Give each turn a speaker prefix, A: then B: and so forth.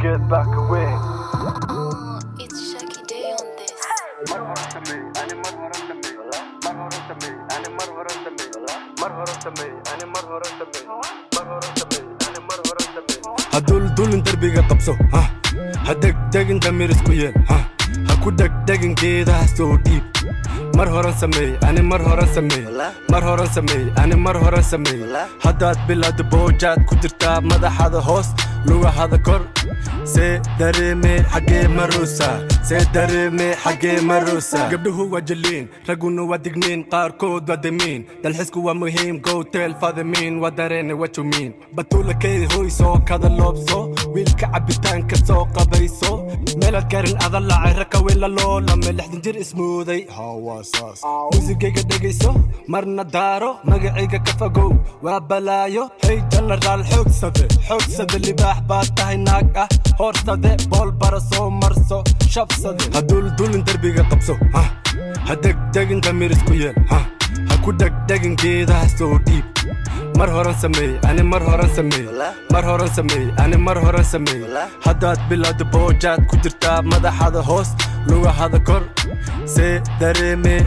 A: Geed baa ka weyn.
B: It's Shaki Day on this.
A: Mar hore sameey ani, mar hore sameey, mar hore sameey ani, mar hore sameey, mar hore sameey ani, mar hore sameey, mar hore sameey ani, mar hore sameey.
C: Ha duldulin, derbiga qabso. Ha ha degdegin, damir isku yeel. Ha ha ku dhegdhegin, geedaha soo dhiib. Mar horan sameey ani, mar horan sameey, mar horan sameey ani, mar horan sameey. Haddaad bilowda boojaad ku jirtaa, madaxada hoos, lugahada kor. See dareemee, xaggee maruusa? See dareemee, xaggee maruusa? Gabdhuhu waa jaliin, ragguna waa digniin, qaarkood waa damiin. Dalxisku waa muhiim, go tell fadimiin. Waa dareene, what you mean? Batuulakay hoy, soo kada loobso, wiilka cabitaanka soo qabayso. Meelaad garin ada lacay, raka weyn la loolame, 60 jir ismooday. Hawaasaas muusigayga dhegayso, marna daaro, magacayga ka fogow, waa balaayo. Hey janaraal, xoogsade, xoogsade, libaax baad tahay, naag ah hoorsade, bool bara soo marso, shabsade. Ha duldulin, derbiga qabso. Ha ha degdegin, damir isku yeel. Ha ha ku dhegdhegin, geedaha soo dhiib. Mar horan sameey ani, mar horan sameey, mar horan sameey ani, mar horan sameey. Haddaad bilowda boojaad ku jirtaa, madaxada hoos, lugahada kor. See dareemee.